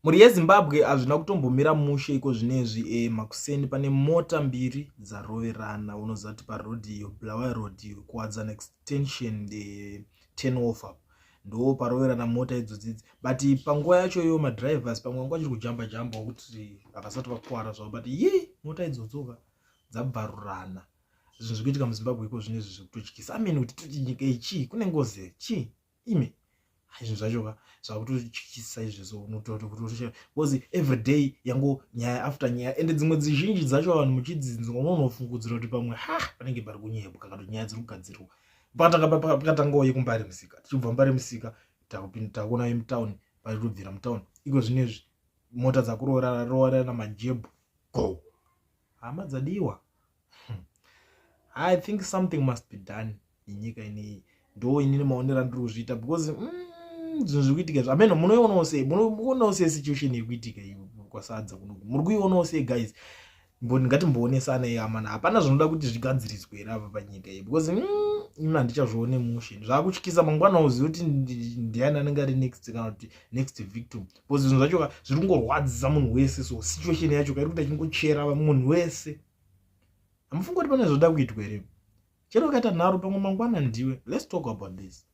Mhuri yeZimbabwe, hazvina kutombomira mushe iko zvinezvi. Makuseni pane mota mbiri dzaroverana, unoziva kuti parodhi iyo, Bulawayo Road iyo, Kuwadzana Extension, turn off apo ndo paroverana mota idzodzidzi. But panguva yacho iyo madrivers pamwe vanga vachiri kujamba jamba wekuti havasati vakuwara zvavo, but ye mota idzodzoka dzabvarurana. Zvinhu zviri kuitika muZimbabwe iko zvinezvi zvekutotyisa amene kuti toti nyika ichii, kune ngozi chii ime. Zvinhu zvacho ka zvakutotyisa izvezvo, unotokuti because every day yango nyaya after nyaya, ende dzimwe dzizhinji dzacho vanhu muchidzinzwa unonofungudzira kuti pamwe ha panenge pari kunyebwa kana kuti nyaya dziri kugadzirwa. Pakatangawo yekuMbare Musika, tichibva Mbare Musika takuona yemutauni, paitobvira mutauni. Iko zvinezvi mota dzakuroorana majebhu go, hama dzadiwa. I think something must be done nenyika inei. Ndo inini maonero andiri kuzviita, because zvinhu zviri kuitika izvo ameno munoionawo sei? Munoionawo sei situation iri kuitika kwasadza kunoku? Muri kuionawo sei, guys? Ngatimboonesanai amana, hapana zvinoda kuti zvigadziriswe here apa panyika iyi? Because imi handichazvione mushe, zvaakutyisa. Mangwana uzivi kuti ndiani anenge ari next kana kuti next victim, because zvinhu zvacho zviri kungorwadzisa munhu wese. So situation yacho kairi kuti achingochera munhu wese. Hamufungi kuti pane zvoda kuitwa here? Chero ukaita nharo, pamwe mangwana ndiwe. Let's talk about this.